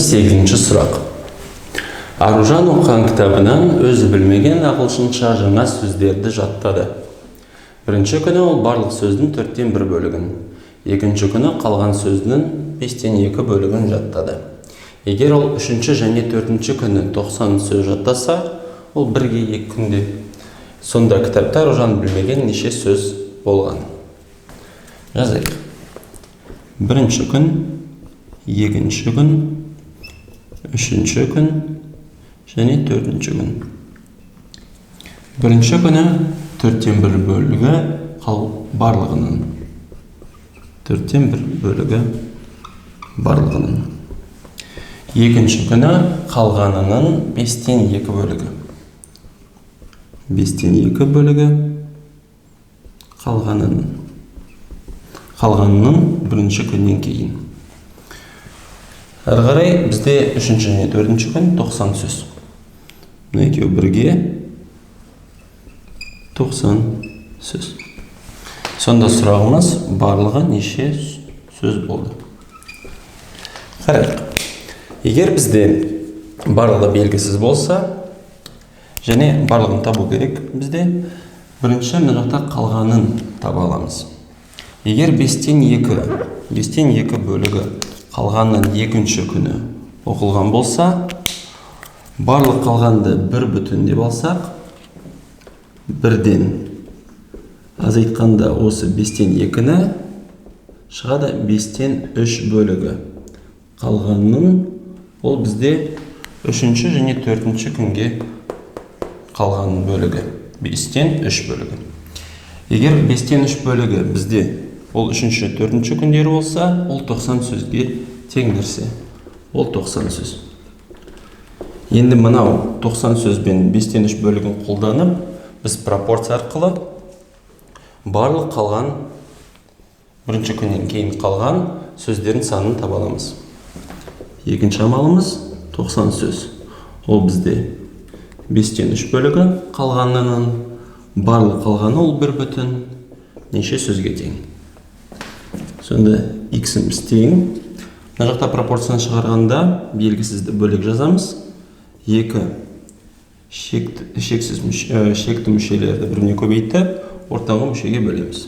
8-ші сұрақ. Аружан оқыған кітабынан өзі білмеген ағылшынша жаңа сөздерді жаттады. Бірінші күні ол барлық сөздің 1/4 бөлігін, екінші күні қалған сөздің 2/5 бөлігін жаттады. Егер ол 3-ші және 4-ші күні 90 сөз жаттаса, ол 1-2 күнде. Сонда кітапта Аружан білмеген неше сөз болған? Жазайық. Бірінші күн, екінші күн, үшінші күн және төртінші күн. Бірінші күні 1/4 бөлігі барлығының. 1/4 бөлігі барлығының. Екінші күні қалғанының 2/5 бөлігі. 2/5 бөлігі қалғанының. Қалғанының бірінші күннен кейін. Әрі қарай бізде 3-ші және 4-ші күн 90 сөз. Мына екеуі бірге 90 сөз. Сонда сұрағымыз барлығы неше сөз болды? Қарайық. Егер бізде барлығы белгісіз болса, және барлығын табу керек бізде, бірінші мына жақта қалғанын таба аламыз. Егер 2/5 бөлігі қалғанның екінші күні оқылған болса, барлық қалғанды 1 бүтін деп алсақ, 1-ден азайтқанда осы 2/5-ні шығады 3/5 бөлігі. Қалғанның ол бізде 3-ші және 4-ші күнге қалған бөлігі. 3/5 бөлігі. Егер 3/5 бөлігі бізде ол 3-ші, 4-ші күндері болса, ол 90 сөзге тең нәрсе. Ол 90 сөз. Енді мынау 90 сөзбен 3/5 бөлігін қолданып, біз пропорция арқылы барлық қалған бірінші күннен кейін қалған сөздердің санын таба аламыз. Екінші амалымыз 90 сөз. Ол бізде 3/5 бөлігі қалғанының, барлық қалғаны ол 1 бүтін неше сөзге тең. Сонда x-іміз тең. Мына жақта пропорцияны шығарғанда белгісізді бөлек жазамыз. 2 шекті мүшелерді біріне көбейтіп, ортаңғы мүшеге бөлеміз.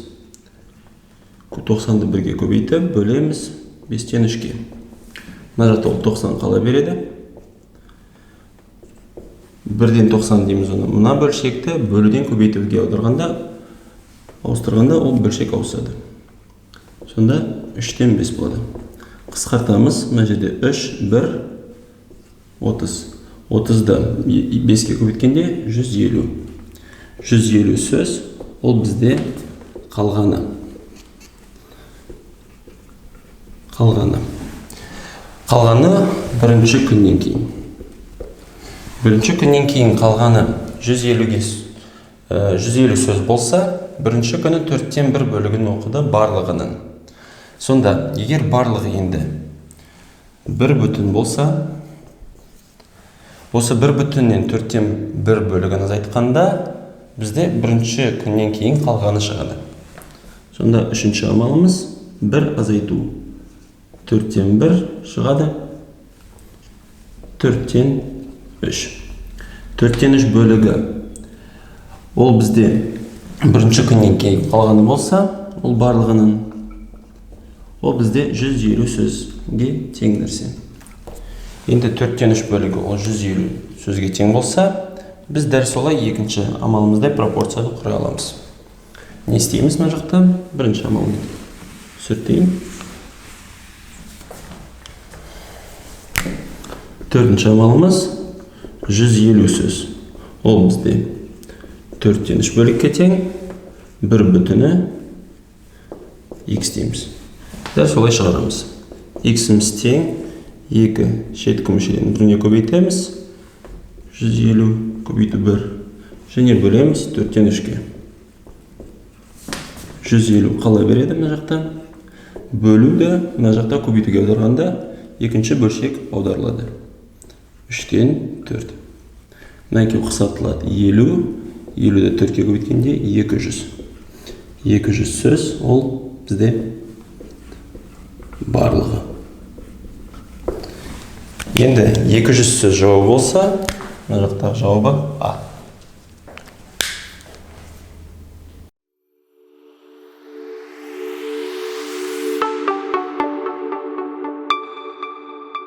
90-ды бірге көбейтіп, бөлеміз 3/5-ке. Мына жақта ол 90 қала береді. 1-ден 90 дейміз оны. Мына бөлшекті бөлуден көбейтуге ауыстырғанда ол бөлшек ауысады. Сонда 3-тен 5 болады. Қысқартамыз. Мына жерде 3, 1, 30. 30-ды 5-ке көбейткенде 150. 150 сөз ол бізде қалғаны. Қалғаны. Қалғаны бірінші күннен кейін. Бірінші күннен кейін қалғаны 150 сөз болса, бірінші күні 1/4 бөлігін оқыды барлығының. Сонда егер барлығы енді 1 бүтін болса, осы 1 бүтіннен 1/4 бөлігін азайтқанда бізде бірінші күннен кейін қалғаны шығады. Сонда үшінші амалымыз 1 азайту 1/4 шығады 3/4. 3/4 бөлігі ол бізде бірінші күннен кейін қалғаны болса, ол барлығының, ол бізде 150 сөзге тең нәрсе. Енді 3/4 бөлігі ол 150 сөзге тең болса, біз дәл солай екінші амалымыздай пропорцияны құра аламыз. Не істейміз мына жақта? Бірінші амалымды сүртейін. Төртінші амалымыз 150 сөз. Ол бізде 3/4 бөлікке тең, 1 бүтіні х дейміз. Дәл солай шығарамыз. Х-іміз тең 2 шеткі мүшеден біріне көбейтеміз, 150 көбейту 1 және бөлеміз 3/4-ке. 150 қала береді мына жақта. Бөлуді мына жақта көбейтуге аударғанда екінші бөлшек аударылады. 3-тен 4. Мына екеуі қысқартылады. 50, 50-ді 4-ке көбейткенде 200. 200 сөз ол бізде барлығы. Енді 200 сөз жауабы болса, мына жақтағы жауабы А.